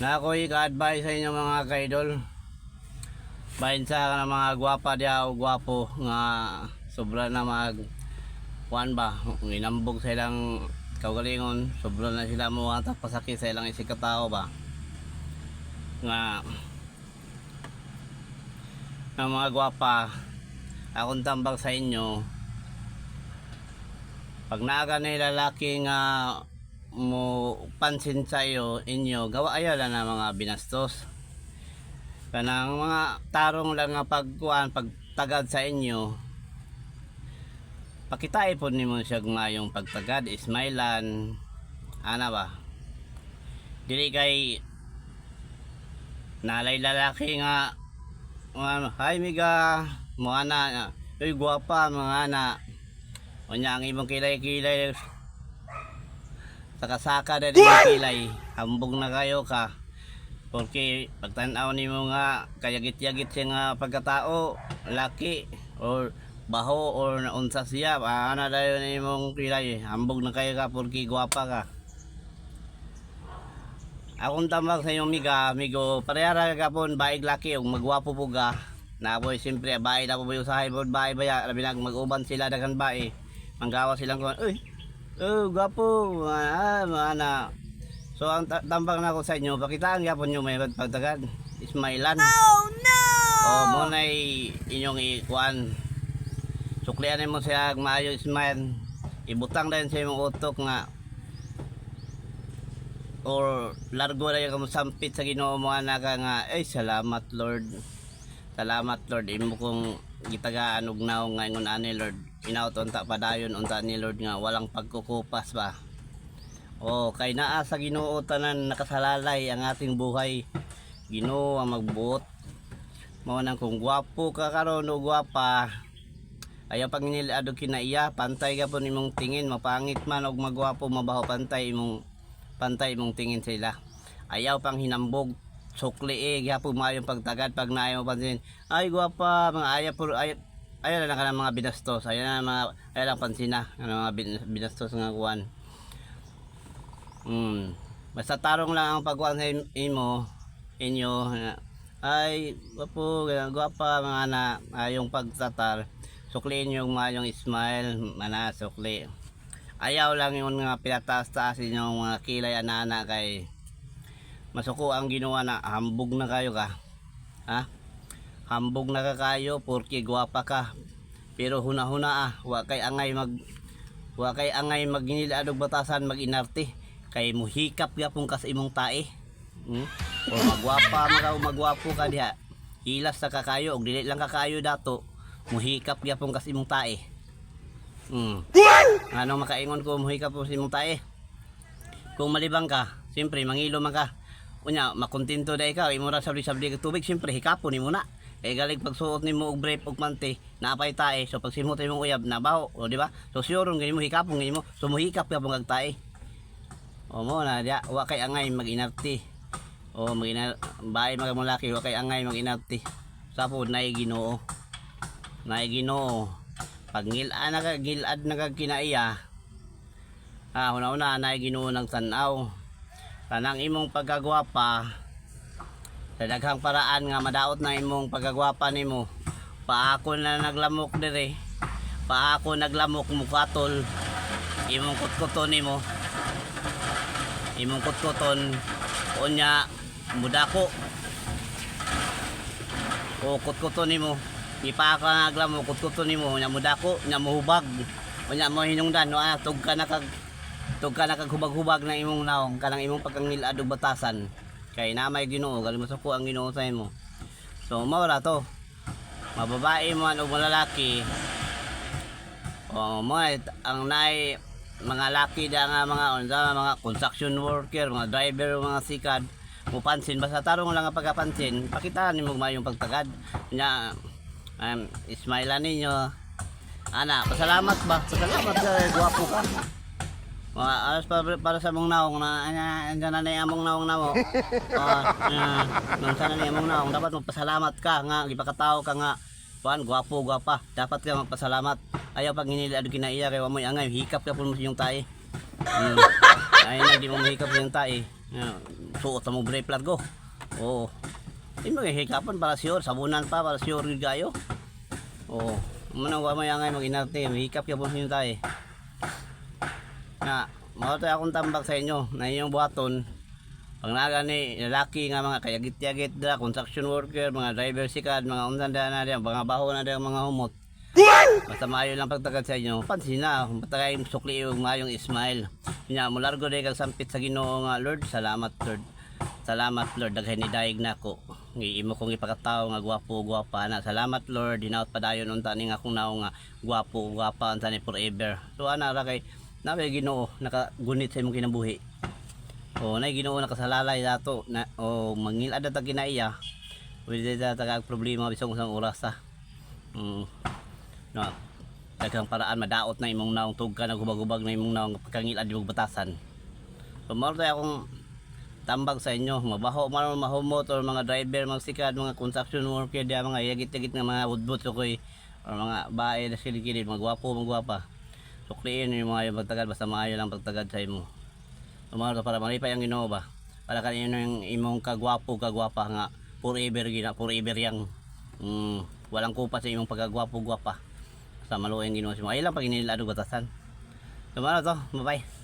Na ako'y ka-advise sa inyo, mga kaidol. Bahin sa ka ng mga gwapa diya o gwapo nga sobra na mag kuan ba, inambog sa ilang kaugalingon, sobra na sila mo pasakit sa ilang isig katao ba. Nga ng mga gwapa, akong tambak sa inyo, pag naaga ni lalaki nga mo pansin sa iyo inyo, gawa ayaw lang na mga binastos, kanang mga tarong lang nga pagkuan, pagtagad sa inyo, pakitain po nimo siya maayong pagtagad, ismailan ana ba. Dili kay nalay lalaki nga ano, "Hi miga," mo ana, "Uy gwapa," mga ana. Unya ang imong kilay-kilay saka-saka na imong kilay, hambog na kayo ka. Porque pagtan-aw nimo nga kayagit-yagit siya nga pagkatao, laki or baho or naunsa siya, ana dayon imong kilay, hambog na kayo ka porque gwapa ka. Akong tambak sa inyong miga, amigo, parehara gapon baig laki ug magwapo po ka. Na boy, siyempre bae na po ba usahay po bae ba labi nag mag-uban sila daghan bae. Manggawa silang kuan, "Uy, oh, gwapo," mga mga ana. So ang tambak na ako sa inyo, pakitaan gyapon nyo may pagtagad. Ismailan. Oh no! Oh, mo na inyong ikuan. Suklian mo siya maayo smile. Ibutang din sa imong utok nga or largo na yung sampit sa Ginoo mo anak ka nga, "Ay, salamat Lord, salamat Lord, imo kong gitagaan og naong nga ingon ani Lord, inaot unta padayon unta ni Lord nga walang pagkukupas ba." Oh, kay naa sa Ginoo tanan nakasalalay ang ating buhay. Ginoo ang magbuot. Mao nang kung gwapo ka karon o gwapa, ayaw pag nilad og kinaiya, pantay ka po nimong tingin, mapangit man og magwapo, mabaho, pantay imong tingin sila. Ayaw pang hinambog, sukli eh, gyapon maayong pagtagad pag naay mo pansin. "Ay gwapa," mga ayaw puro ayaw, ayaw na lang ka ng mga binastos, ayaw na mga ayaw lang pansina, ano, mga binastos nga kuan. Basta tarong lang ang pagkuan sa imo, inyo, na, "Ay, gwapo, gwapa," mga na, ayong pagtatar. Sukliin yung maayong smile, mana, sukli. Ayaw lang yung mga pinataas-taas inyong mga kilay anana kay masuko ang ginawa na hambog na kayo ka. Ha? Hambog na ka kayo porque gwapa ka. Pero huna-huna ah, wa kay angay magnilad og batasan maginarte kay muhikap gyapon ka sa imong tae. O magwapa man ka o magwapo ka diha. Hilas sa kakayo og dili lang kakayo dato, muhikap gyapon ka sa imong tae. Anong makaingon ko muhikap po sa imong tae? Kung malibang ka, siyempre mangilo man ka. Unya, makontento da ikaw, imo ra sabli-sabli kag tubig, siyempre hikapon nimo na. Kay galing pagsuot nimo og brief og panty, naapay tae, so pag simot imong uyab nabaho, o di ba? So sure gani mo hikapon gani mo, so muhikap ka pong kag tae. O mo na diya, wa kay angay maginarti. O maginar bae mga mo laki, wa kay angay maginarti. Sa pod nay Ginoo. Nay Ginoo. Pag ngil-ad na ka, gilad na ka kinaiya, ah, una-una nay Ginoo ng tan-aw. Kanang imong pagkagwapa, sa daghang paraan nga madaot na imong pagkagwapa nimo. Paako na naglamok dire. Paako naglamok mukatol. Imong kutkuton nimo. Imong kutkuton unya mudako. O kutkuton nimo. Ipaako na naglamok kutkuton nimo unya mudako, unya muhubag. Unya mo hinungdan no ah, tug ka na kag hubag-hubag na imong naong kanang imong pagkangilad og batasan. Kay na may Ginoo, galing masuko ang Ginoo sa imo. So mao ra to. Mababae man o malalaki. O mo ang naay mga laki da nga mga unsa, mga construction worker, mga driver, mga sikad mupansin, basta tarong lang ang pagkapansin, pakitaan nimo maayong pagtagad. Nya smile ninyo ana, pasalamat ba, pasalamat ka gwapo ka. Mga alas para sa mong naong na ana andyan na na among naong namo. Ah, nung sana ni among naong, dapat magpasalamat ka nga gipakatao ka nga kuan gwapo, gwapa. Dapat ka magpasalamat. Ayaw pag hinila adu kinaiya kay wa moy angay, hikap ka pud mo sa iyong tae. Ay na di mo mahikap sa iyong tae. Yeah, suot na mo brief largo. Oo. Di mo hikapon para sure, sabunan pa para sure gyud kayo. Oo. Muna wa may angay mag-inarte, hikap gyud po ninyo tayo. Nga, mao tayo akong tambak sa inyo na inyong buhaton. Pag naga ni lalaki nga mga kayagit-yagit dra, construction worker, mga driver sikad, mga undan na diyan, mga baho na diyan, mga humot. Basta maayo lang pagtagad sa inyo. Pansin na, patagay sukli yung maayong smile. Nya mo largo day kag sampit sa Ginoo nga, "Lord, salamat, Lord. Salamat, Lord, daghan ni dayeg nako. Imo kong ipakatawo nga gwapo gwapa na. Salamat, Lord, hinaut padayon unta ning akong naong nga gwapo gwapa unta ni forever." So ana ra kay naay Ginoo nakagunit sa imong kinabuhi. O nay Ginoo nakasalalay dato na o mangilad ta kinaiya. Pwede ta tagag problema bisag usang oras ta. No, daghang paraan madaot na imong naong tugka na gubag-gubag na imong naong pagkangilad imong batasan. So mao tayo akong tambag sa inyo, mabaho man o mahumot or mga driver magsikad, mga construction worker diya, mga yagit-yagit nga mga udbot sukoy or mga bae na kilid-kilid, mga gwapo, mga gwapa. Sukliin yung mga yung pagtagad, basta maayo lang pagtagad sa imo. So mao to para malipay ang Ginoo ba. Para kanino yung imong kagwapo, kagwapa nga forever gina, forever yang walang kupas sa imong pagkagwapo, gwapa. Sa maluoy ang Ginoo sa imo. Ay lang pag inilado batasan. So mao to, bye-bye.